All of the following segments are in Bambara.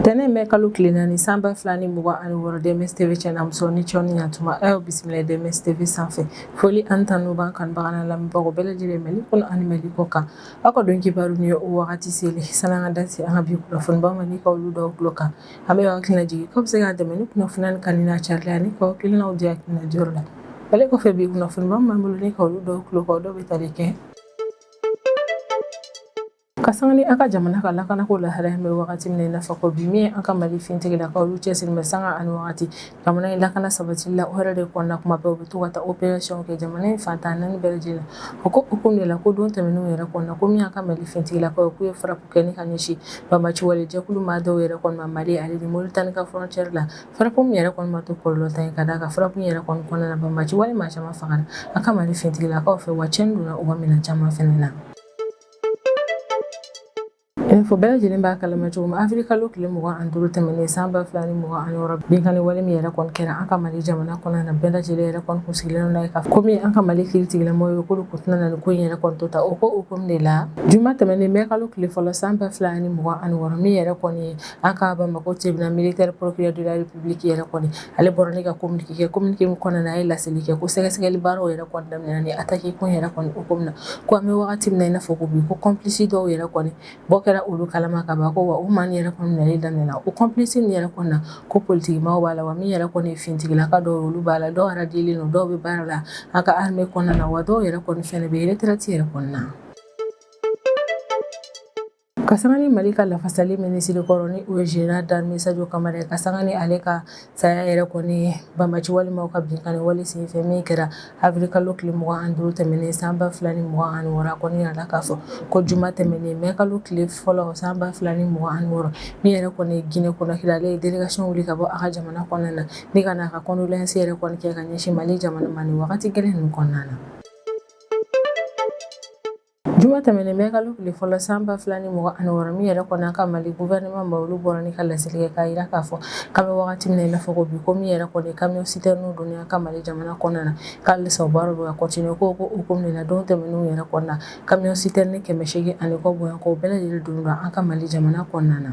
Tɛnɛn mɛ kalo tile 4 san 2026, DMS TV cɛ n'a muso, ni cɛw ni ɲantuma, a y'aw bisimila DMS TV sanfɛ. Foli ani tanu b'an kanubaga n'a lamɛnbagaw bɛɛ lajɛlen, Mali kɔnɔ ani Mali kɔ kan. Aw ka don kibaru ni o wagati seli. Sanni an ka da se an ka bi kunnafonibaw ma, ni ka olu dɔw tulo kan, an bɛ hakilina jigin k'aw bɛ se k'an dɛmɛ ni kunnafoniya kanu n'a carili ani k'aw hakilinaw di hakilina diyɔrɔ la. Ale kɔfɛ, bi kunnafoniba min b'an bolo ni ka olu dɔw tulo kan, o dɔw bɛ tali kɛ ka sanga ni an ka jamana ka lakanako lahalaya bɛ wagati min na, i n'a fɔ ko bi, min ye an ka Mali finitigilakaw, olu cɛsiri bɛ sanga ani wagati jamana in lakana sabatili la. O yɛrɛ de kɔnɔna, kuma bɛɛ u bɛ to ka taa opération kɛ jamana in fan 14 bɛɛ lajɛlen la. O ko hukumu de la, ko don tɛmɛnenw yɛrɛ kɔnɔna, ko min y'an ka Mali finitigilakaw ye, k'u ye frappe kɛ ni ka ɲɛsin banbaci wale jɛkulu maa dɔw yɛrɛ kɔni ma Mali ale ni Mauritanie ka frontière la. Frappe min yɛrɛ kɔni ma to kɔlɔlɔ tan ye, ka d'a kan frappe yɛrɛ kɔni kɔnɔna na, banbaci wale maa caman fagara an ka Mali finitigilakaw fɛ, wa tiɲɛni donna u ka minɛn caman fɛnɛ na. I n'a fɔ bɛɛ lajɛlen b'a kalama cogo min, avril kalo tile 25 tɛmɛnen san 2026, binkanni wale min yɛrɛ kɔni kɛra an ka Mali jamana kɔnɔna na, bɛɛ lajɛlen yɛrɛ kɔni kun sigilen n'a ye k'a fɔ komi an ka Mali kiiritigɛlamɔgɔw ye, k'olu kun tɛna na nin ko in yɛrɛ kɔni to ta. O ko hukumu de la, juma tɛmɛnen mɛ kalo tile 1 san 2026, min yɛrɛ kɔni ye an ka Bamakɔ tribunal militaire, procureur de la République yɛrɛ kɔni, ale bɔra ni ka communiqué kɛ. Communiqué min kɔnɔna na, a ye laseli kɛ ko sɛgɛsɛgɛli baaraw yɛrɛ kɔni daminɛna ni attaque ko yɛrɛ kɔni hukumu na, ko an bɛ wagati min na i n'a fɔ ko bi, ko complice dɔw yɛrɛ kɔni bɔ kɛra olu kalama ka ban, ko wa u maa yɛrɛ kɔni minɛli daminɛna. O complice nin yɛrɛ kɔni na, ko politikimaw b'a la, wa min yɛrɛ kɔni ye finitigilaka dɔw, olu b'a la, dɔw radiélen don, dɔw bɛ baara la an ka armée kɔnɔna na, wa dɔw yɛrɛ kɔni fɛnɛ bɛ retraite yɛrɛ kɔnɔna na. Ka sanga ni Mali ka lafasali minisiri kɔrɔ, ni o ye général d'armée Sadio Kamara ye, ka sanga ni ale ka saya yɛrɛ kɔni banbaci walima ka binkanni wale senfɛ min kɛra avril kalo tile 25 tɛmɛnen san 2026, a kɔni yirala k'a fɔ ko juma tɛmɛnen mɛ kalo tile 1 san 2026, min yɛrɛ kɔni ye Guinée Conakry, ale ye délégation wuli ka bɔ a ka jamana kɔnɔna na ni ka n'a ka condoléance yɛrɛ kɔni kɛ ka ɲɛsin Mali jamana ma nin wagati gɛlɛn ninnu kɔnɔna na. Juma tɛmɛnen mɛ kalo tile 1 san 2026, min yɛrɛ kɔni an ka Mali gouvernement ma, olu bɔra ni ka laseli kɛ k'a jira k'a fɔ k'an bɛ wagati min na i n'a fɔ ko bi, ko min yɛrɛ kɔni camion citerne donni an ka Mali jamana kɔnɔna na, k'halisa o baaraw bɛ ka continuer. Ko hukumu de la, don tɛmɛnenw yɛrɛ kɔnɔna na, camion citerne 800 ani kɔ bonya, k'o bɛɛ lajɛlen don an ka Mali jamana kɔnɔna na.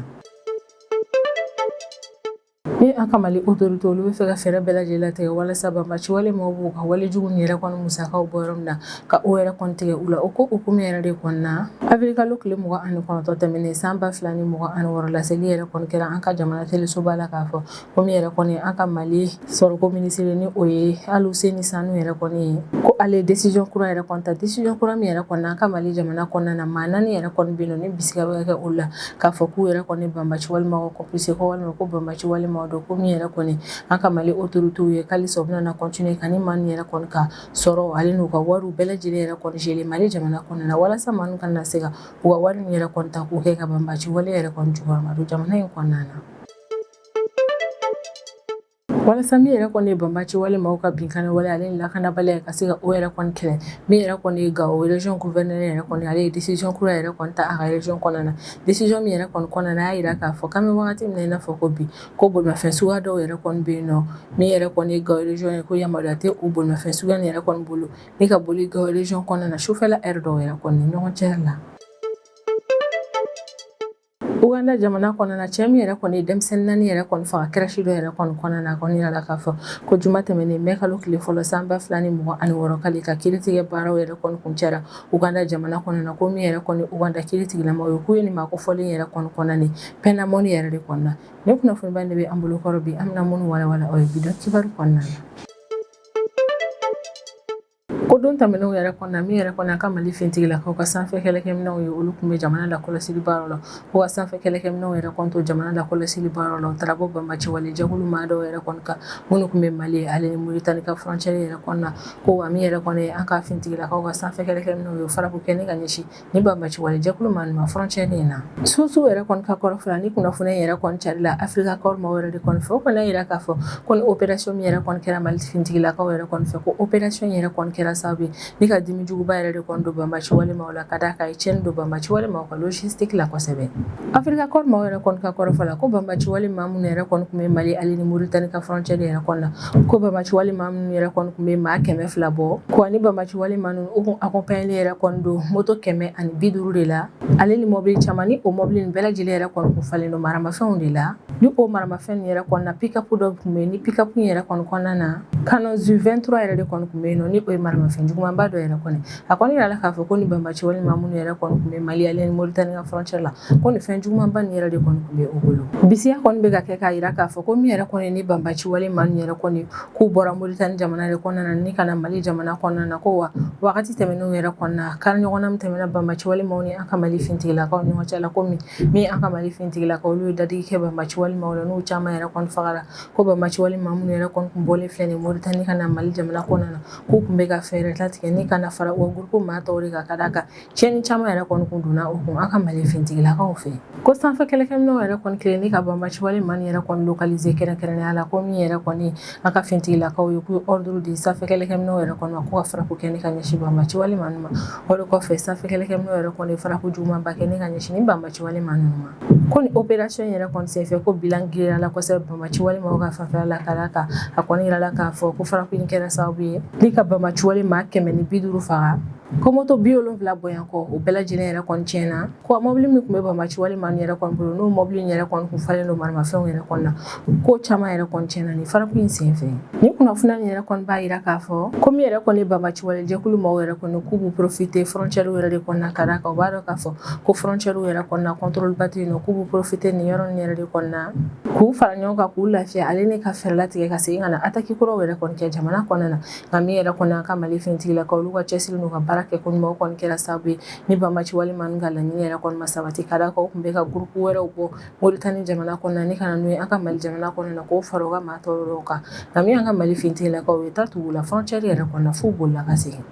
Ni an ka Mali autorité, olu bɛ fɛ ka fɛɛrɛ bɛɛ lajɛlen latigɛ walasa banbaci wale maaw b'u ka wale jugu nin yɛrɛ kɔni musakaw bɔ yɔrɔ min na, ka o yɛrɛ kɔni tigɛ u la. O ko hukumu yɛrɛ de kɔnɔna, avril kalo tile 29 tɛmɛnen san 2026, laseli yɛrɛ kɔni kɛra an ka jamana telesoba la k'a fɔ ko min yɛrɛ kɔni an ka Mali sɔrɔko minisiri, ni o ye Aluseni Sanu yɛrɛ kɔni ye, ko ale ye décision kura yɛrɛ kɔni ta. Décision kura min yɛrɛ kɔni, an ka Mali jamana kɔnɔna na, maa naani yɛrɛ kɔni bɛ yen nɔ ni bisigiya bɛ ka kɛ olu la k'a fɔ k'u yɛrɛ kɔni banbaci walima complice ko walima ko banbaci walima dɔn, ko min yɛrɛ kɔni an ka Mali autorités ye, k'halisa u bɛna na continuer ka ni maa ninnu yɛrɛ kɔni ka sɔrɔ ale n'u ka wariw bɛɛ lajɛlen yɛrɛ kɔni geler Mali jamana kɔnɔna na, walasa maa ninnu kana se ka u ka wari min yɛrɛ kɔni ta k'u kɛ ka banbaci wale yɛrɛ kɔni jukɔrɔma don jamana in kɔnɔna na. Walasa min yɛrɛ kɔni ye banbaci wale maaw ka binkanni wale ale ni lakanabaliya ka se ka o yɛrɛ kɔni kɛlɛ, min yɛrɛ kɔni ye Gao région gouverneur yɛrɛ kɔni, ale ye décision kura yɛrɛ kɔni ta a ka région kɔnɔna na. Décision min yɛrɛ kɔni kɔnɔna na, a y'a jira k'a fɔ k'an bɛ wagati min na i n'a fɔ ko bi, ko bolimafɛn suguya dɔw yɛrɛ kɔni bɛ yen nɔ, min yɛrɛ kɔni ye Gao région ye, ko yamaruya tɛ o bolimafɛn suguya nin yɛrɛ kɔni bolo ni ka boli Gao région kɔnɔna na sufɛla heure dɔw yɛrɛ kɔni ni ɲɔgɔn cɛ la. Uganda jamana kɔnɔna na, cɛ min yɛrɛ kɔni ye denmisɛnnin naani yɛrɛ kɔni faga crèche dɔ yɛrɛ kɔni kɔnɔna na, a kɔni yirala k'a fɔ ko juma tɛmɛnen mɛ kalo tile 1 san 2026, k'ale ka kiiritigɛ baaraw yɛrɛ kɔni kuncɛra Uganda jamana kɔnɔna na, ko min yɛrɛ kɔni Uganda kiiritigɛlamɔgɔw ye, k'u ye nin maa kofɔlen yɛrɛ kɔni kɔnɔna ni peine à mort yɛrɛ de kɔnɔna. Nin kunnafoniba de bɛ an bolo kɔrɔ bi, an bɛna minnu walawala aw ye bi don kibaru kɔnɔna na. Ko don tɛmɛnenw yɛrɛ kɔnɔna, min yɛrɛ kɔni an ka Mali finitigilakaw ka sanfɛ kɛlɛkɛminɛnw ye, olu tun bɛ jamana lakɔlɔsili baaraw la, ko ka sanfɛ kɛlɛkɛminɛnw yɛrɛ kɔni to jamana lakɔlɔsili baaraw la, u taara bɔ banbaci wale jɛkulu maa dɔw yɛrɛ kɔni kan minnu tun bɛ Mali ale ni Mauritanie ka frontière yɛrɛ kɔnɔna, ko wa min yɛrɛ kɔni an ka finitigilakaw ka sanfɛ kɛlɛkɛminɛnw ye, frappe kɛ ni ka ɲɛsin ni banbaci wale jɛkulu maa ninnu ma frontière in na. Source yɛrɛ kɔni ka kɔrɔfɔ la, ni kunnafoniya yɛrɛ kɔni carila Africa Corps maaw yɛrɛ de kɔni fɛ, o kɔni y'a jira k'a fɔ ko ni opération min yɛrɛ kɔni kɛra Mali finitigilakaw yɛrɛ kɔni fɛ, ko opération yɛrɛ kɔni kɛra sababu ye ni ka dimi juguba yɛrɛ de kɔni don banbaci wale maaw la, ka d'a kan a ye tiɲɛni don banbaci wale maaw ka logistique la kosɛbɛ. Africa Corps maaw yɛrɛ kɔni ka kɔrɔfɔ la, ko banbaci wale maa minnu yɛrɛ kɔni tun bɛ Mali ale ni Mauritanie ka frontière yɛrɛ kɔnɔna na, ko banbaci wale maa minnu yɛrɛ kɔni tun bɛ maa 200 bɔ, ko ani banbaci wale maa ninnu u kun accompagné yɛrɛ kɔni don moto 150 de la, ale ni mɔbili caman. Ni o mɔbili nin bɛɛ lajɛlen yɛrɛ kɔni kun falen don maramafɛnw de la. Ni o maramafɛn nin yɛrɛ kɔnɔna, pick-up dɔ tun bɛ yen. Ni pick-up in yɛrɛ kɔni kɔnɔna na, canon Zu 23 yɛrɛ de kɔni tun bɛ yen nɔ, ni o ye maramafɛn jugumanba dɔ yɛrɛ kɔni. A kɔni yirala k'a fɔ ko ni banbaci wale maa minnu yɛrɛ kɔni tun bɛ Mali ale ni Mauritanie ka frontière la, ko nin fɛn jugumanba nin yɛrɛ de kɔni tun bɛ o bolo. Bisiya kɔni bɛ ka kɛ k'a yira k'a fɔ ko min yɛrɛ kɔni ni banbaci wale maa ninnu yɛrɛ kɔni, k'u bɔra Mauritanie jamana de kɔnɔna na ni ka na Mali jamana kɔnɔna na, ko wa wagati tɛmɛnenw yɛrɛ kɔnɔna, kari ɲɔgɔnna min tɛmɛna banbaci wale maaw ni an ka Mali finitigilakaw ɲɔgɔn cɛ la, ko min an ka Mali finitigilakaw olu ye dadigi kɛ banbaci wale maaw la, n'u caman yɛrɛ kɔni fagara, ko banbaci wale maa minnu yɛrɛ kɔni kun bɔlen filɛ nin Mauritanie ka na Mali jamana kɔnɔna na, k'u kun bɛ ka fɛɛrɛ latigɛ ni ka na fara u ka groupe maa tɔw de kan, ka d'a kan tiɲɛni caman yɛrɛ kɔni kun donna o kun an ka Mali finitigilakaw fɛ. Ko sanfɛ kɛlɛkɛminɛnw yɛrɛ kɔni kelen ni ka banbaci wale maa nin yɛrɛ kɔni localiser, kɛrɛnkɛrɛnnenya la ko min yɛrɛ kɔni an ka finitigilakaw ye, k'u ye ordre di sanfɛ kɛlɛkɛminɛnw yɛrɛ kɔni ma ko ka frappe kɛ ni ka ɲɛsin banbaci wale maa ninnu ma. O de kɔfɛ, sanfɛ kɛlɛkɛminɛnw yɛrɛ kɔni frappe jugumanba kɛ ni ka ɲɛsin ni banbaci wale maa ninnu ma. Ko ni opération yɛrɛ kɔni senfɛ, ko bilan giriyala kosɛbɛ banbaci wale maaw ka fanfɛla la, ka d'a kan a kɔni yirala k'a fɔ ko frappe in kɛra sababu ye ni ka banbaci wale maa 150 faga, ko moto 70 bɔyan kɔ, o bɛɛ lajɛlen yɛrɛ kɔni tiɲɛna, ko mɔbili min tun bɛ banbaci wale maa yɛrɛ kɔni bolo, n'o mɔbili yɛrɛ kɔni kun falen don maramafɛnw yɛrɛ kɔni na, ko caman yɛrɛ kɔni tiɲɛna ni frappe in senfɛ. Ni kunnafoniya nin yɛrɛ kɔni b'a yira k'a fɔ ko min yɛrɛ kɔni banbaci wale jɛkulu maaw yɛrɛ kɔni, k'u b'u profiter frontière yɛrɛ de kɔnɔna, ka d'a kan u b'a dɔn k'a fɔ ko frontière yɛrɛ kɔnɔna contrôle ba tɛ yen nɔ, k'u b'u profiter nin yɔrɔ nin yɛrɛ de kɔnɔna k'u fara ɲɔgɔn kan, k'u lafiya, ale ni ka fɛɛrɛ latigɛ ka segin ka na attaque kuraw yɛrɛ kɔni kɛ jamana kɔnɔna na. Nka min yɛrɛ kɔni an ka Mali finitigilakaw, olu ka cɛsiri n'u ka baara kɛ ko ɲuman kɔni kɛra sababu ye ni banbaci wale maa ka laɲini yɛrɛ kɔni ma sabati, ka d'a kan u tun bɛ ka groupe wɛrɛw bɔ Mauritanie jamana kɔnɔna ni ka na n'u ye an ka Mali jamana kɔnɔna na, k'o fara u ka maa tɔw kan. Nka min y'an ka Mali finitigilakaw ye, taa tugu la frontière yɛrɛ kɔnɔna f'u bolila ka segin.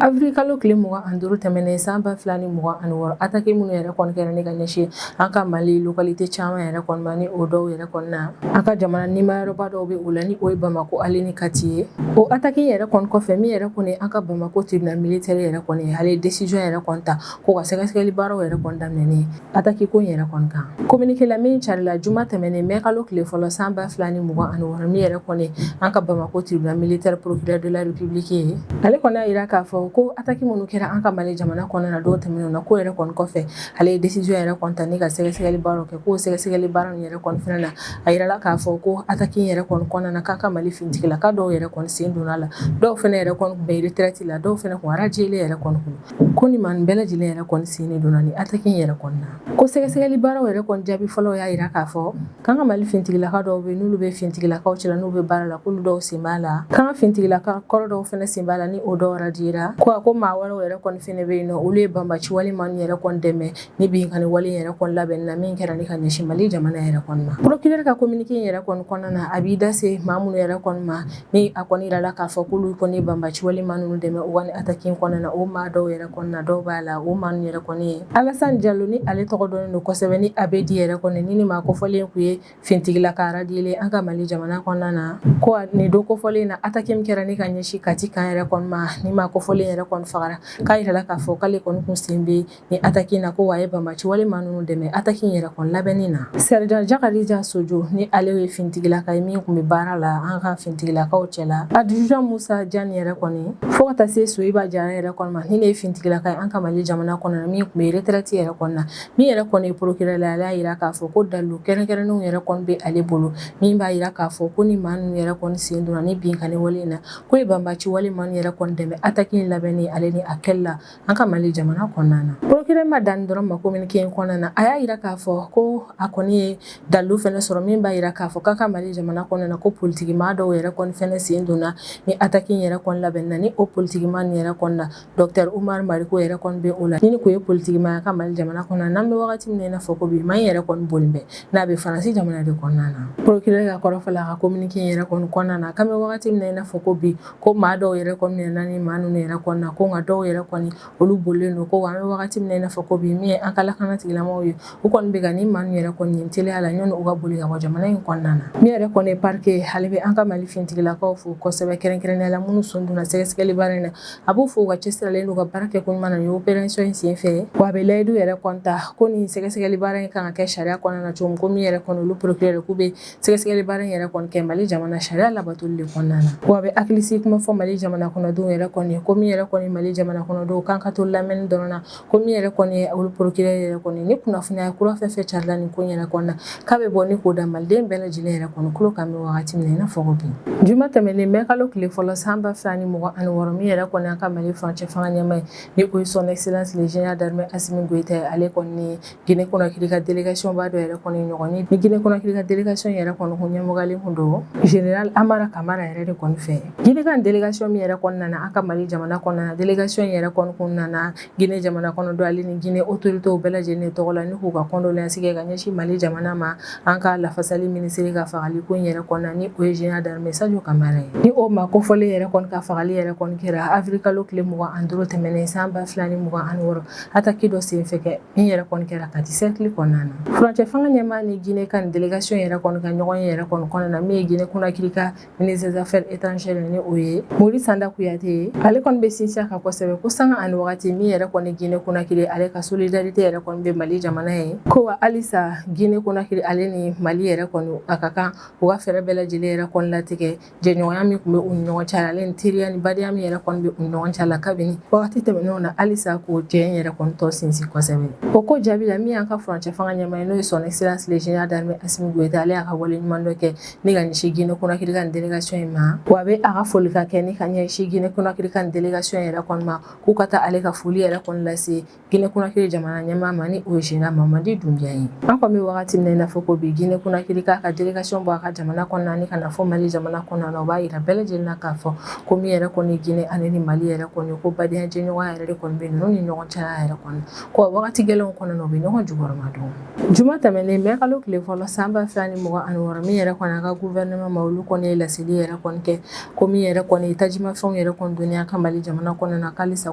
Avril kalo tile 25 tɛmɛnen san 2026, attaque minnu yɛrɛ kɔni kɛra ni ka ɲɛsin an ka Mali localité caman yɛrɛ kɔni ma, ni o dɔw yɛrɛ kɔni na an ka jamana nimayɔrɔba dɔw bɛ o la, ni o ye Bamako ale ni Kati ye. O attaque yɛrɛ kɔni kɔfɛ, min yɛrɛ kɔni an ka Bamako tribunal militaire yɛrɛ kɔni, ale ye décision yɛrɛ kɔni ta ko ka sɛgɛsɛgɛli baaraw yɛrɛ kɔni daminɛ attaque ko in yɛrɛ kɔni kan. Communiqué la min carila juma tɛmɛnen mai kalo tile fɔlɔ san 2026, min yɛrɛ kɔni an ka Bamako tribunal militaire procureur de la République ye, ale kɔni y'a yira k'a fɔ ko attaque minnu kɛra an ka Mali jamana kɔnɔna na don tɛmɛnenw na, ko yɛrɛ kɔni kɔfɛ, ale ye décision yɛrɛ kɔni ta ni ka sɛgɛsɛgɛli baaraw kɛ. K'o sɛgɛsɛgɛli baara nin yɛrɛ kɔni fɛnɛ na, a yirala k'a fɔ ko attaque in yɛrɛ kɔni kɔnɔna na, k'a ka Mali finitigilaka dɔw yɛrɛ kɔni sen donna la, dɔw fɛnɛ yɛrɛ kɔni tun bɛ retraite la, dɔw fɛnɛ kun radier yɛrɛ kɔni kun, ko ni maa nin bɛɛ lajɛlen yɛrɛ kɔni sen de donna ni attaque in yɛrɛ kɔni na. Ko sɛgɛsɛgɛli baaraw yɛrɛ kɔni jaabi fɔlɔ y'a yira k'a fɔ k'an ka Mali finitigilaka dɔw bɛ, n'olu bɛ finitigilakaw cɛla, n'u bɛ baara la, k'olu dɔw sen b'a la, k'an ka finitigilaka kɔrɔ dɔw fɛnɛ sen b'a la, ni o dɔw radiera, ko a ko maa wɛrɛw yɛrɛ kɔni fɛnɛ bɛ yen nɔ, olu ye banbaci wale maa ninnu yɛrɛ kɔni dɛmɛ ni binkanni wale yɛrɛ kɔni labɛnni na min kɛra ni ka ɲɛsin Mali jamana yɛrɛ kɔni ma. Procureur ka communiqué in yɛrɛ kɔni kɔnɔna na, a b'i da se maa minnu yɛrɛ kɔni ma, ni a kɔni yirala k'a fɔ k'olu kɔni banbaci wale maa ninnu dɛmɛ u ka ni attaque in kɔnɔna na. O maa dɔw yɛrɛ kɔni na, dɔw b'a la, o maa ninnu yɛrɛ kɔni ye Alassane Diallo, ni ale tɔgɔ dɔnnen don kosɛbɛ ni Abedi yɛrɛ kɔni, ni maa kofɔlen kun ye finitigilaka radier an ka Mali jamana kɔnɔna na. Ko nin don kofɔlen na, attaque min kɛra ni ka ɲɛsin Kati camp yɛrɛ kɔni ma, ni maa kofɔlen yɛrɛ kɔni fagara, k'a yirala k'a fɔ k'ale kɔni kun sen bɛ ni attaque in na, ko wa a ye banbaci wale maa ninnu dɛmɛ attaque in yɛrɛ kɔni labɛnni na. Sergent Jakarija Sojo, ni ale ye finitigilaka ye min kun bɛ baara la an ka finitigilakaw cɛla, adjudant Musa Jani yɛrɛ kɔni, fo ka taa se Soyiba Jara yɛrɛ kɔni ma, ni ne ye finitigilaka ye an ka Mali jamana kɔnɔ na min kun bɛ retraite yɛrɛ kɔni na. Min yɛrɛ kɔni ye procureur la, ale y'a yira k'a fɔ ko dalilu kɛrɛnkɛrɛnnenw yɛrɛ kɔni bɛ ale bolo min b'a yira k'a fɔ ko ni maa ninnu yɛrɛ kɔni sen donna ni binkanni wale in na, ko ye banbaci wale maa ninnu yɛrɛ kɔni dɛmɛ attaque in labɛnni ale ni a kɛli la an ka Mali jamana kɔnɔna na. Procureur ma dan dɔrɔn ma communiqué in kɔnɔna na, a y'a yira k'a fɔ ko a kɔni ye dalilu fɛnɛ sɔrɔ min b'a yira k'a fɔ k'a ka Mali jamana kɔnɔna na, ko politiki maa dɔw yɛrɛ kɔni fɛnɛ sen donna ni attaque in yɛrɛ kɔni labɛnni na. Ni o politiki maa ninnu yɛrɛ kɔni na la, Docteur Umar Mariko yɛrɛ kɔni bɛ o la. Ni kun ye politikimaa ka Mali jamana kɔnɔ, n'an bɛ wagati min na i n'a fɔ ko bi, maa in yɛrɛ kɔni boli bɛ n'a bɛ Faransi jamana de kɔnɔna na. Procureur ka kɔrɔfɔ la, a ka communiqué yɛrɛ kɔni kɔnɔna na, k'an bɛ wagati min na i n'a fɔ ko bi, ko maa dɔw yɛrɛ kɔni minɛna ni maa ninnu yɛrɛ kɔni na, ko nka dɔw yɛrɛ kɔni olu bolilen don. Ko an bɛ wagati min na i n'a fɔ ko bi, min ye an ka lakana tigilamɔgɔw ye, u kɔni bɛ ka ni maa ninnu yɛrɛ kɔni ɲini teliya la ɲɔni u ka boli ka bɔ jamana in kɔnɔna na. Min yɛrɛ kɔni ye parquet, ale bɛ an ka Mali finitigilakaw fo kosɛbɛ, kɛrɛnkɛrɛnnenya la minnu sen donna sɛgɛsɛgɛli baara in na. A b'u fo u ka cɛsirilen n'u ka baara kɛ ko ɲuman na nin opération in senfɛ. Wa a bɛ layidu yɛrɛ kɔni ta ko nin sɛgɛsɛgɛli baara in kan ka kɛ sariya kɔnɔna na cogo min, ko min yɛrɛ kɔni olu procureur k'u bɛ sɛgɛsɛgɛli baara in yɛrɛ kɔni kɛ Mali jamana sariya labatoli de kɔnɔna na. Wa a bɛ hakilisigi kuma fɔ Mali jamana kɔnɔdenw yɛrɛ kɔni, ko min yɛrɛ kɔni Mali jamana kɔnɔdenw kan ka to lamɛnni dɔrɔn na, ko min yɛrɛ kɔni ye olu procureur yɛrɛ kɔni, ni kunnafoniya kura fɛn fɛn carila nin ko in yɛrɛ kɔnɔna, k'a bɛ bɔ ni k'o da maliden bɛɛ lajɛlen yɛrɛ kɔni tulo kan bɛ wagati min na i n'a fɔ ko bi. Juma tɛmɛnen, mɛ kalo tile fɔlɔ san 2026, min yɛrɛ kɔni an ka Mali furancɛ fanga ɲɛmaa ye, ni o ye Son Excellence le Général d'armée Assimi Goïta ye, ale kɔni Guinée Conakry ka délégation ba dɔ yɛrɛ kɔni ɲɔgɔn ye. Ni Guinée Conakry ka délégation yɛrɛ kɔni kun ɲɛmɔgɔlen kun don Général Amara Kamara yɛrɛ de kɔni fɛ. Guinée ka délégation min yɛrɛ kɔni nana an ka Mali jamana kɔnɔna na, délégation yɛrɛ kɔni kun nana Guinée jamana kɔnɔ don ale ni Guinée autorités bɛɛ lajɛlen tɔgɔ la, ni k'u ka condoléances kɛ ka ɲɛsin Mali jamana ma, an ka lafasali minisiri ka fagali ko in yɛrɛ kɔnɔna, ni o ye Général d'armée Sadio Kamara ye. Ni o maa kofɔlen yɛrɛ kɔni ka fagali yɛrɛ kɔni kɛra avril kalo tile 25 tɛmɛnen san 2026, attaque dɔ senfɛ kɛ min yɛrɛ kɔni kɛra Kati cercle kɔnɔna na. Furancɛ fanga ɲɛmaa ni Guinée ka nin délégation yɛrɛ kɔni ka ɲɔgɔn ye yɛrɛ kɔni kɔnɔna na, min ye Guinée Conakry ka ministre des Affaires étrangères, ni o ye Mori Sanda Kuyate ye, ale kɔni bɛ sinsin a kan kosɛbɛ ko sanga ani wagati, min yɛrɛ kɔni Guinée Conakry, ale ka solidarité yɛrɛ kɔni bɛ Mali jamana ye. Ko wa halisa Guinée Conakry ale ni Mali yɛrɛ kɔni, a ka kan u ka fɛɛrɛ bɛɛ lajɛlen yɛrɛ kɔni latigɛ jɛɲɔgɔnya min tun bɛ u ni ɲɔgɔn cɛ, ale ni teriya ni badenya min yɛrɛ kɔni bɛ u ni ɲɔgɔn cɛ la kabini wagati tɛmɛnenw na, halisa k'o jɛ yɛrɛ kɔni tɔ sinsin kosɛbɛ. O ko jaabi la, min y'an ka furancɛ fanga ɲɛmaa ye, n'o ye Son Excellence le Général d'armée Assimi Goïta, ale y'a ka wale ɲuman dɔ kɛ ni ka ɲɛsin Guinée Conakry ka nin délégation in ma. Wa a bɛ a ka foli ka kɛ ni ka ɲɛsin Guinée Conakry ka nin délégation yɛrɛ kɔni ma, k'u ka taa ale ka foli yɛrɛ kɔni lase Guinée Conakry jamana ɲɛmaa ma, ni o ye Général Mamadi Doumbouya ye. An kɔni bɛ wagati min na i n'a fɔ ko bi, Guinée Conakry k'a ka délégation bɔ a ka jamana kɔnɔna ni ka na fɔ Mali jamana kɔnɔna na, o b'a yira bɛɛ lajɛlen na k'a fɔ ko min yɛrɛ kɔni Guinée ale ni Mali yɛrɛ kɔni, ko badenya jɛɲɔgɔnya yɛrɛ de kɔni bɛ ninnu ni ɲɔgɔn cɛ yɛrɛ kɔni, ko wagati gɛlɛnw kɔnɔna na, u bɛ ɲɔgɔn jukɔrɔma don. Juma tɛmɛnen, mɛ kalo tile fɔlɔ san 2026, min yɛrɛ kɔni an ka gouvernement ma, olu kɔni ye laseli yɛrɛ kɔni kɛ ko min yɛrɛ kɔni tajimafɛnw yɛrɛ kɔni donni an ka Mali jamana kɔnɔna na, k'alisa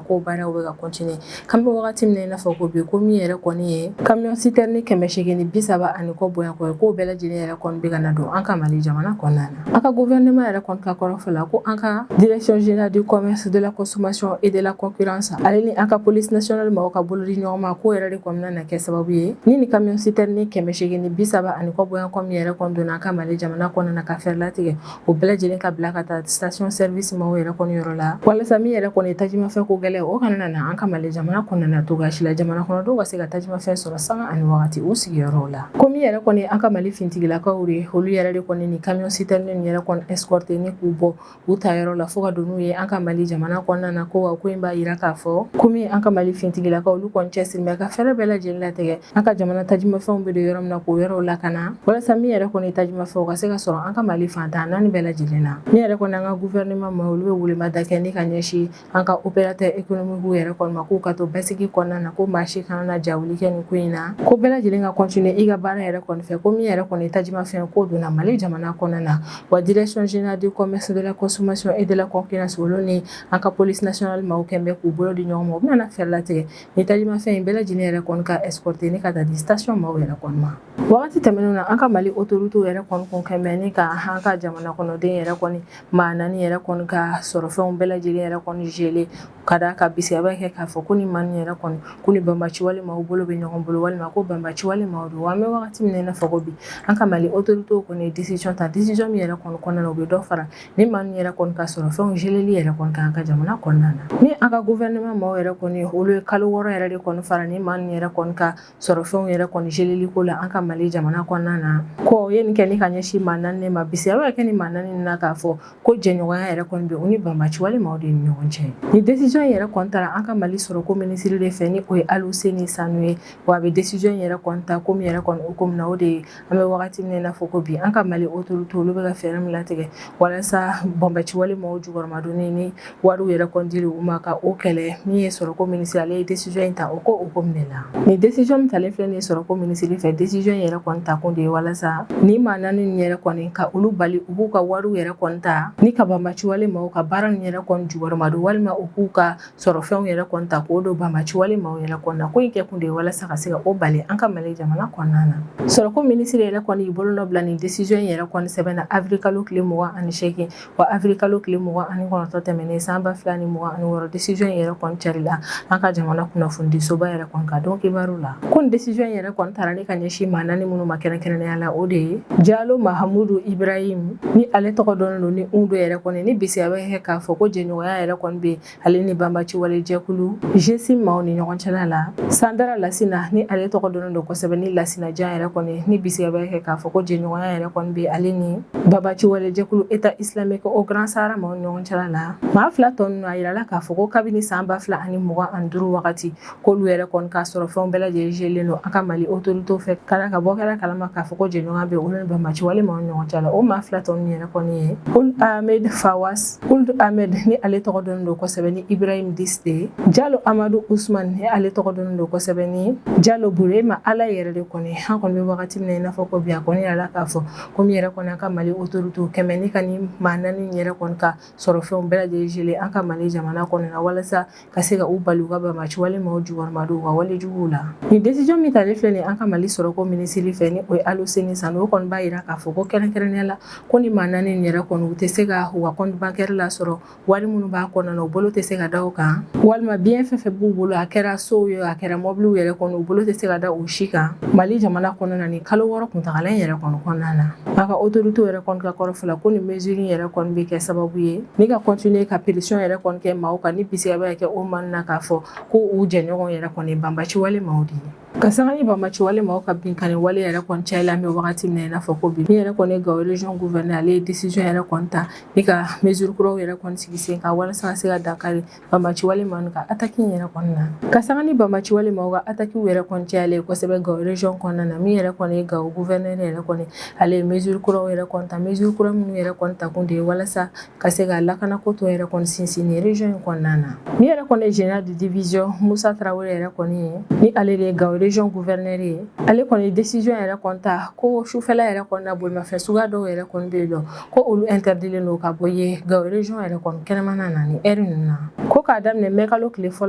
k'o baaraw bɛ ka continuer. K'an bɛ wagati min na i n'a fɔ ko bi, ko min yɛrɛ kɔni ye camion citerne 830 ani kɔ bonya kɔ ye, k'o bɛɛ lajɛlen yɛrɛ kɔni bɛ ka na don an ka Mali jamana kɔnɔna na. An ka gouvernement yɛrɛ kɔni ka kɔrɔfɔ la, ko an ka Direction générale du commerce, de la consommation et de la concurrence ale ni an ka police nationale maaw ka bolo di ɲɔgɔn ma, k'o yɛrɛ de kɔni na kɛ sababu ye ni camion citerne 830 ani kɔ bonya kɔ min yɛrɛ kɔni donna an ka Mali jamana kɔnɔna na, ka fɛɛrɛ latigɛ o bɛɛ lajɛlen ka bila ka taa station service maaw yɛrɛ kɔni yɔrɔ la, walasa min yɛrɛ kɔni tajimafɛn ko gɛlɛn, o kana na an ka Mali jamana kɔnɔna na cogoya si la, jamana kɔnɔdenw ka se ka tajimafɛn sɔrɔ sanga ani wagati u sigiyɔrɔw la. Ko min yɛrɛ kɔni an ka Mali finitigilakaw de, olu yɛrɛ de kɔni ni camion citerne nin yɛrɛ kɔni escorter ni k'u bɔ u ta yɔrɔ la fo ka don n'u ye an ka Mali jamana kɔnɔna na. Ko wa ko in b'a yira k'a fɔ ko min an ka Mali finitigilakaw, olu kɔni cɛsiri bɛ ka fɛɛrɛ bɛɛ lajɛlen latigɛ an ka jamana tajimafɛnw bɛ don yɔrɔ min na, k'o yɔrɔw lakana, walasa min yɛrɛ kɔni tajimafɛnw ka se ka sɔrɔ an ka Mali fantan naani bɛɛ lajɛlen na. Min yɛrɛ kɔni an ka gouvernement ma, olu bɛ welemada kɛ ni ka ɲɛsin an ka opérateur économique yɛrɛ kɔni ma, k'u ka to basigi kɔnɔna na, ko maa si kana na jawuli kɛ nin ko in na, ko bɛɛ lajɛlen ka continuer i ka baara yɛrɛ kɔni fɛ, ko min yɛrɛ kɔni tajimafɛn ko donna Mali jamana kɔnɔna na. Wa Direction générale du commerce, de la consommation et de la concurrence, olu ni an ka police nationale maaw kɛn bɛ k'u bolo di ɲɔgɔn ma, u bɛna fɛɛrɛ latigɛ ni tajimafɛn in bɛɛ lajɛlen yɛrɛ kɔni ka escorter ni ka taa di station maaw yɛrɛ kɔni ma. Wagati tɛmɛnenw na, an ka Mali autorités yɛrɛ kɔni kun kɛn bɛ ni ka an ka jamana kɔnɔden yɛrɛ kɔni maa naani yɛrɛ kɔni ka sɔrɔfɛnw bɛɛ lajɛlen yɛrɛ kɔni geler, ka d'a kan bisigiya bɛ kɛ k'a fɔ ko ni maa ninnu yɛrɛ kɔni, ko ni banbaci walima u bolo bɛ ɲɔgɔn bolo, walima ko banbaci walima don. Wa an bɛ wagati min na i n'a fɔ ko bi, an ka Mali autorités kɔni ye décision ta, décision min yɛrɛ kɔni kɔnɔna na, u bɛ dɔ fara ni maa ninnu yɛrɛ kɔni ka sɔrɔ fɛnw geleli yɛrɛ kɔni kan an ka jamana kɔnɔna na. Ni an ka gouvernement maaw yɛrɛ kɔni, olu ye kalo 6 yɛrɛ de kɔni fara ni maa ninnu yɛrɛ kɔni ka sɔrɔfɛnw yɛrɛ kɔni geleli ko la an ka Mali jamana kɔnɔna na. Ko ye nin kɛ ni ka ɲɛsin maa naani ma, bisigiya bɛ kɛ ni maa naani na k'a fɔ ko jɛɲɔgɔnya yɛrɛ kɔni bɛ u ni banbaci walima de ni ɲɔgɔn cɛ. Ni décision yɛrɛ kɔni taara an ka Mali sɔrɔko minisiri de fɛ, ni o ye Aluseni Sanu ye. Wa a bɛ décision yɛrɛ kɔni ta ko min yɛrɛ kɔni o ko min na, o de ye an bɛ wagati min na i n'a fɔ ko bi, an ka Mali autorité, olu bɛ ka fɛɛrɛ min latigɛ walasa banbaci wale maaw jukɔrɔmadonni ni wariw yɛrɛ kɔni dili siri u ma ka o kɛlɛ. Min ye sɔrɔko minisiri, ale ye décision in ta o ko o ko minɛ la. Nin décision min talen filɛ nin ye sɔrɔko minisiri fɛ, décision in yɛrɛ kɔni ta kun de ye walasa ni maa naani nin yɛrɛ kɔni ka olu bali u k'u ka wariw yɛrɛ kɔni ta ni ka banbaciwale maaw ka baara nin yɛrɛ kɔni jukɔrɔmadon, walima u k'u ka sɔrɔfɛnw yɛrɛ kɔni ta k'o don banbaciwale maaw yɛrɛ kɔni na. Ko in kɛ kun de ye walasa ka se ka o bali an ka Mali jamana kɔnɔna na. Sɔrɔko minisiri yɛrɛ kɔni y'i bolonɔ bila nin décision in yɛrɛ kɔni sɛbɛn na avril kalo tile 28 wa avril kalo tile 29 tɛmɛnen san 2026, décision in yɛrɛ kɔni carila an ka jamana kunnafonidisoba yɛrɛ kɔni ka don kibaru la. Ko nin décision in yɛrɛ kɔni tara ni ka ɲɛsin maa naani minnu ma kɛrɛnkɛrɛnnenya la, o de ye Jalo Mahamudu Ibrahim, ni ale tɔgɔ dɔnnen don ni Undo yɛrɛ kɔni, ni bisiya bɛ kɛ k'a fɔ ko jɛɲɔgɔnya yɛrɛ kɔni bɛ ale ni banbaci wale jɛkulu GSIM maaw ni ɲɔgɔn cɛla la. Sandara Lasina, ni ale tɔgɔ dɔnnen don kosɛbɛ ni Lasina Jan yɛrɛ kɔni, ni bisiya bɛ kɛ k'a fɔ ko jɛɲɔgɔnya yɛrɛ kɔni bɛ ale ni banbaci wale jɛkulu État islamique au Grand Sahara maaw ni ɲɔgɔn cɛla la. Maa fila tɔ ninnu, a yirala k'a fɔ ko kabini san 2025 wagati, k'olu yɛrɛ kɔni k'a sɔrɔ fɛnw bɛɛ lajɛlen gelelen don an ka Mali autorité fɛ, ka ka bɔ kɛra kalama k'a fɔ ko jɛɲɔgɔnya bɛ olu ni banbaci wale maaw ni ɲɔgɔn cɛ la. O maa fila tɔ ninnu yɛrɛ kɔni ye Ould Ahmed Fawas Ould Ahmed, ni ale tɔgɔ dɔnnen don kosɛbɛ ni Ibrahim Diste, Jalo Amadu Usman, ni ale tɔgɔ dɔnnen don kosɛbɛ ni Jalo Burema. Ala yɛrɛ de kɔni, an kɔni bɛ wagati min na i n'a fɔ ko bi, a kɔni yirala k'a fɔ ko min yɛrɛ kɔni an ka Mali autorité kɛmɛ ni ka ni maa naani yɛrɛ kɔni ka sɔrɔ fɛnw bɛɛ lajɛlen gelé an ka Mali jamana kɔnɔ na, walasa ka se ka u bali u ka banbaci wale maaw jukɔrɔmadon u ka wale juguw la. Nin décision min talen filɛ nin an ka Mali sɔrɔko minisiri fɛ, ni o ye Aluseni Sanu, o kɔni b'a yira k'a fɔ ko kɛrɛnkɛrɛnnenya la, ko ni maa naani nin yɛrɛ kɔni, u tɛ se ka u ka compte bancaire lasɔrɔ, wari minnu b'a kɔnɔna na, u bolo tɛ se ka da o kan, walima bien fɛn fɛn b'u bolo, a kɛra sow ye, a kɛra mɔbiliw yɛrɛ kɔni, u bolo tɛ se ka da o si kan Mali jamana kɔnɔna na nin kalo 6 kuntagala in yɛrɛ kɔni kɔnɔna na. A ka autorité yɛrɛ kɔni ka kɔrɔfɔ la, ko nin mesure in yɛrɛ kɔni bɛ kɛ sababu ye ni ka continuer ka pression yɛrɛ kɔni kɛ maaw kan, ni bisigiya bɛ kɛ o maa na k'a fɔ ko u jɛɲɔgɔn yɛrɛ kɔni banbaci wale maaw de ye. Ka sanga ni banbaci wale maaw ka binkanni wale yɛrɛ kɔni cayala, an bɛ wagati min na i n'a fɔ ko bi, min yɛrɛ kɔni ye Gawo région gouverneur, ale ye décision yɛrɛ kɔni ta ni ka mesure kuraw yɛrɛ kɔni sigi sen kan walasa ka se ka dankari banbaci wale maaw ka attaque in yɛrɛ kɔni na. Ka sanga ni banbaci wale maaw ka attaque yɛrɛ kɔni cayalen kosɛbɛ Gawo région kɔnɔna na, min yɛrɛ kɔni ye Gawo gouverneur yɛrɛ kɔni, ale ye mesure kuraw yɛrɛ kɔni ta. Mesure kura minnu yɛrɛ kɔni ta kun de ye walasa ka se ka lakanako tɔ yɛrɛ kɔni sinsin nin région in kɔnɔna na. Min yɛrɛ kɔni ye général de division Musa Tarawele yɛrɛ kɔni ye, ni ale de ye Gawo région gouverneur ye, ale kɔni ye décision yɛrɛ kɔni ta ko sufɛla yɛrɛ kɔni na, bolimafɛn suguya dɔw yɛrɛ kɔni bɛ yen nɔ, ko olu interdilen don ka bɔ ye Gawo région yɛrɛ kɔni kɛnɛmana na ni heure ninnu na, ko k'a daminɛ mɛkalo tile fɔlɔ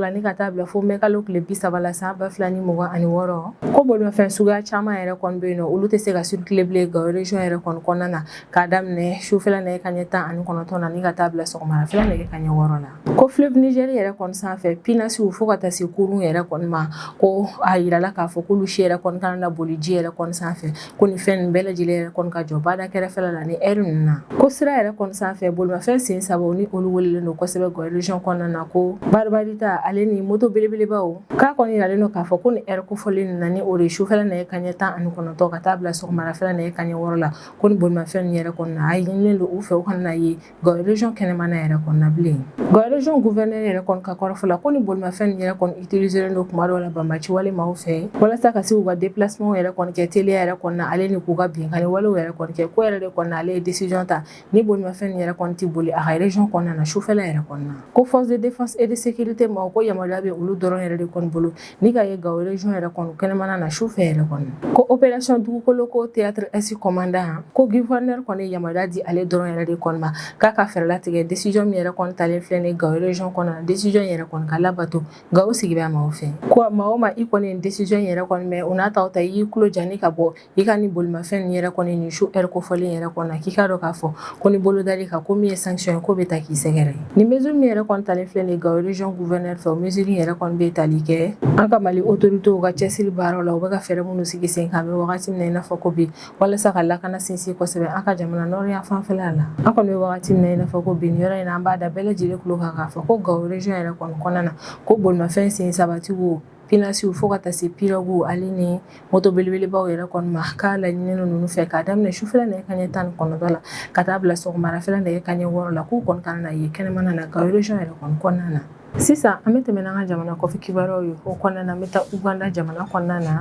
la ni ka taa bila fo mɛkalo tile 30 la san 2026, ko bolimafɛn suguya caman yɛrɛ kɔni bɛ yen nɔ, olu tɛ se ka circuler bilen Gawo région yɛrɛ kɔni kɔnɔna na, k'a daminɛ sufɛla nɛgɛ kanɲɛ 19 na ni ka taa bila sɔgɔmarafɛla nɛgɛ kanɲɛ 6 la. Ko fleuve Niger yɛrɛ kɔni sanfɛ, pinasiw fo ka taa se kurun yɛrɛ kɔni ma, ko a yirala k'a fɔ k'olu si yɛrɛ kɔni kana na boli ji yɛrɛ kɔni sanfɛ, ko nin fɛn ninnu bɛɛ lajɛlen yɛrɛ kɔni ka jɔ bada kɛrɛfɛla la ni heure ninnu na. Ko sira yɛrɛ kɔni sanfɛ, bolimafɛn sen sabaw ni olu welelen don kosɛbɛ Gawo région kɔnɔna na ko baribarita ale ni moto belebelebaw, k'a kɔni yiralen don k'a fɔ ko nin heure kofɔlen ninnu na, ni o de ye sufɛla nɛgɛ kanɲɛ 19 ka taa bila sɔgɔmarafɛla nɛgɛ kanɲɛ 6 la, ko ni bolimafɛn ninnu yɛrɛ kɔni na, a ɲininen don u fɛ u kana na ye Gawo région kɛnɛmana yɛrɛ kɔni na bilen. Gawo région gouverneur yɛrɛ kɔni ka kɔrɔfɔ la, ko ni bolimafɛn ninnu yɛrɛ kɔni utiliser don kuma dɔw la banbaci wale maaw fɛ walasa ka se k'u ka déplacement yɛrɛ kɔni kɛ teliya yɛrɛ kɔni na, ale ni k'u ka binkanni walew yɛrɛ kɔni kɛ. Ko yɛrɛ de kɔni na, ale ye décision ta ni bolimafɛn ninnu yɛrɛ kɔni tɛ boli a ka région kɔnɔna na sufɛla yɛrɛ kɔni na. Ko force de défense et de sécurité maaw, ko yamaruya bɛ olu dɔrɔn yɛrɛ de kɔni bolo ni ka ye Gawo région yɛrɛ kɔni kɛnɛmana na sufɛ yɛrɛ kɔni. Ko opération dugukolo ko théâtre est commandant, ko gouverneur kɔni yamaruya di ale dɔrɔn yɛrɛ de kɔni ma k'a ka fɛɛrɛ latigɛ décision min yɛrɛ kɔni talen filɛ nin Gawo région kɔnɔ na, décision yɛrɛ kɔni ka labato Gawo sigida maaw fɛ. Ko maa o maa i kɔni ye décision yɛrɛ kɔni mɛn, o n'a ta o ta, i y'i tulo ja ni ka bɔ i ka nin bolimafɛn nin yɛrɛ kɔni nin su heure kofɔlen yɛrɛ kɔni na, k'i k'a dɔn k'a fɔ ko ni bolo dar'i kan, ko min ye sanction ye, ko bɛ ta k'i sɛgɛrɛ. Nin mesure min yɛrɛ kɔni talen filɛ nin Gawo région gouverneur fɛ, o mesure yɛrɛ kɔni bɛ tali kɛ an ka Mali autorités ka cɛsiri baaraw la, u bɛ ka fɛɛrɛ minnu sigi sen kan an bɛ wagati min na i n'a fɔ ko bi, walasa ka lakana sinsin kosɛbɛ an ka jamana nord yan fanfɛla la. An kɔni bɛ wagati min na i n'a fɔ ko bi, nin yɔrɔ in na, an b'a da bɛɛ lajɛlen tulo kan k'a fɔ ko Gawo région yɛrɛ kɔni kɔnɔna na, ko bolimafɛn sen sabatiw, pinasiw fo ka taa se piroguw ale ni moto belebelebaw yɛrɛ kɔni ma, k'a laɲininen don ninnu fɛ k'a daminɛ sufɛla nɛgɛ kanɲɛ 19 la ka taa bila sɔgɔmarafɛla nɛgɛ kanɲɛ 6 la, k'u kɔni kana na ye kɛnɛmana na Gawo région yɛrɛ kɔni kɔnɔna na. Sisan an bɛ tɛmɛ n'an ka jamana kɔfɛ kibaruyaw ye. O kɔnɔna na, an bɛ taa Uganda jamana kɔnɔna na.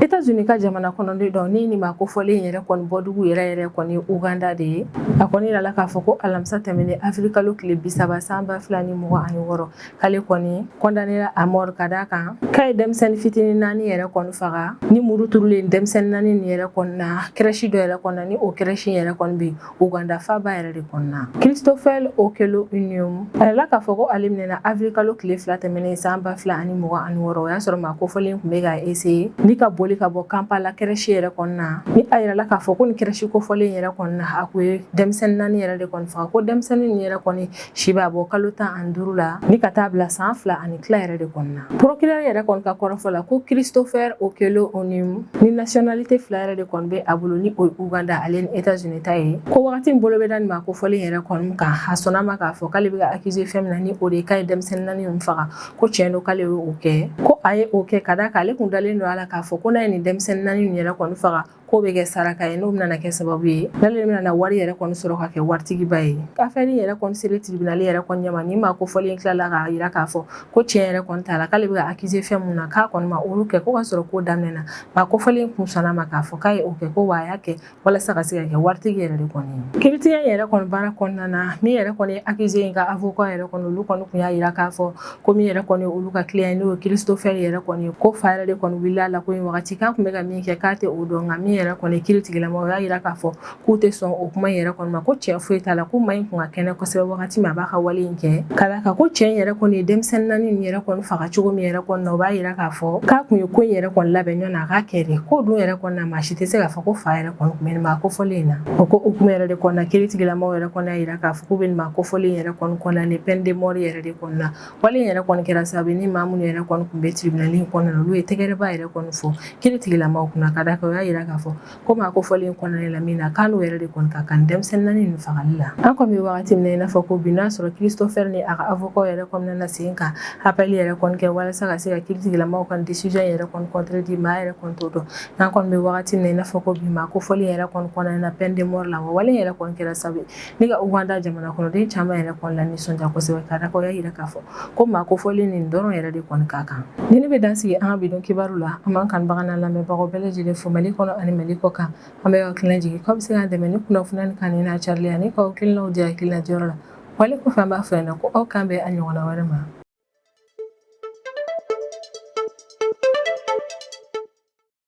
États-Unis ka jamana kɔnɔden dɔ ni nin maa kofɔlen yɛrɛ kɔni bɔdugu yɛrɛ yɛrɛ kɔni Uganda de ye. A kɔni yirala k'a fɔ ko alamisa tɛmɛnen avril kalo tile 30 san 2026, k'ale kɔni condamnéra à mort ka d'a kan k'a ye denmisɛnnin fitinin naani yɛrɛ kɔni faga ni muru turulen denmisɛnnin naani nin yɛrɛ kɔni na crèche dɔ yɛrɛ kɔni na, ni o crèche yɛrɛ kɔni bɛ Uganda faaba yɛrɛ de kɔnɔna. Christopher Okello Onyum, a yirala k'a fɔ ko ale minɛna avril kalo tile 2 tɛmɛnen san 2026. O y'a sɔrɔ maa kofɔlen tun bɛ ka essayer ni ka boli ka bɔ Kampala crèche yɛrɛ kɔnɔna, ni a yirala k'a fɔ ko nin crèche kofɔlen yɛrɛ kɔnɔna, a kun ye denmisɛnnin naani yɛrɛ de kɔni faga, ko denmisɛnnin nin yɛrɛ kɔni si b'a bɔ kalo 15 la ni ka taa bila san 2 ani tila yɛrɛ de kɔnɔna. Procureur yɛrɛ kɔni ka kɔrɔfɔ la, ko Christopher Okello Onyum ni nationalité fila yɛrɛ de kɔni bɛ a bolo, ni o ye Uganda ale ni États-Unis ta ye, ko wagati min bolo bɛ da nin maa kofɔlen yɛrɛ kɔni kan, a sɔnna ma k'a fɔ k'ale bɛ ka accuser fɛn min na, ni o de ye k'a ye denmisɛnnin naani min faga, ko tiɲɛ don k'ale ye o kɛ, ko a ye o kɛ ka d'a kan ale kun dalen don a la k'a fɔ ko n'a ye nin denmisɛnnin naani nin yɛrɛ kɔni faga, k'o bɛ kɛ saraka ye, n'o bɛna kɛ sababu ye n'ale bɛna wari yɛrɛ kɔni sɔrɔ ka kɛ waritigiba ye. Affaire yɛrɛ kɔni selen tribunal yɛrɛ kɔni ɲɛma, ni maa kofɔlen tilala k'a yira k'a fɔ ko tiɲɛ yɛrɛ kɔni t'a la, k'ale bɛ ka accuser fɛn mun na, k'a kɔni ma olu kɛ, ko ka sɔrɔ ko daminɛna, maa kofɔlen kun sɔnna ma k'a fɔ k'a ye o kɛ, ko wa a y'a kɛ walasa ka se ka kɛ waritigi yɛrɛ de kɔni ye. Kiiritigɛ yɛrɛ kɔni baara kɔnɔna na, min yɛrɛ kɔni ye accusé in ka avocat yɛrɛ kɔni, olu kɔni kun y'a yira k'a fɔ ko min yɛrɛ kɔni olu ka client, n'o ye Christopher yɛrɛ kɔni, ko fa yɛrɛ de kɔni wulila la ko in wagati k'a tun bɛ ka min kɛ, k'a tɛ o dɔn. Nka min yɛrɛ kɔni kiiri tigilama, o y'a yira k'a fɔ k'u tɛ sɔn o kuma in yɛrɛ kɔni ma, ko tiɲɛ foyi t'a la, ko maa in kun ka kɛnɛ kosɛbɛ wagati min a b'a ka wale in kɛ, ka d'a kan ko cɛ in yɛrɛ kɔni ye denmisɛnnin naani nin yɛrɛ kɔni faga cogo min yɛrɛ kɔni na, o b'a yira k'a fɔ k'a kun ye ko in yɛrɛ kɔni labɛn ɲɔgɔn na a k'a kɛ de, k'o dun yɛrɛ kɔni na, maa si tɛ se k'a fɔ ko fa yɛrɛ kɔni tun bɛ nin maa kofɔlen in na. O ko hukumu yɛrɛ de kɔnɔna na, kiiri tigilamaw yɛrɛ kɔni y'a yira k'a fɔ k'u bɛ nin maa kofɔlen yɛrɛ kɔni condamné peine de mort yɛrɛ de kɔnɔna na. Wale in yɛrɛ kɔni kɛra sababu ni maa minnu yɛrɛ kɔni tun bɛ tribunal in kɔnɔna na, olu ye tɛgɛrɛba yɛrɛ kɔni fɔ kiiri tigilamaw kunna, ka d'a kan o y'a yira k'a fɔ ko maa kofɔlen condamné la min na, k'a n'o yɛrɛ de kɔni ka kan denmisɛnnin naani ninnu fagali la. An kɔni bɛ wagati min na i n'a fɔ ko bi, n'a sɔrɔ Christopher ni a ka avocat yɛrɛ kɔni na sen ka appel yɛrɛ kɔni kɛ walasa ka se ka kiiri tigilamaw ka décision yɛrɛ kɔni contredit, maa yɛrɛ kɔni t'o dɔn. N'an kɔni bɛ wagati min na i n'a fɔ ko bi, maa kofɔlen yɛrɛ kɔni condamné na peine de mort la, wa wale yɛrɛ kɔni kɛra sababu ye ni ka Uganda jamana kɔnɔden caman yɛrɛ kɔni la nisɔndiya kosɛbɛ, ka d'a kan o y'a yira k'a fɔ ko maa kofɔlen nin dɔrɔn yɛrɛ de kɔni ka kan. Ni ne bɛ dan sigi an ka bi don kibaru la, an b'an kanubaga n'an lamɛnbagaw bɛɛ lajɛlen fo Mali kɔnɔ ani Mali kɔ kan. An bɛ hakilina jigin k'aw bɛ se k'an dɛmɛ ni kunnafoniya ni kanu n'a carili ani k'aw hakilinaw di hakilina diyɔrɔ la. Wale kɔfɛ, an b'a fɔ ɲɛna ko aw kan bɛn a ɲɔgɔnna wɛrɛ ma.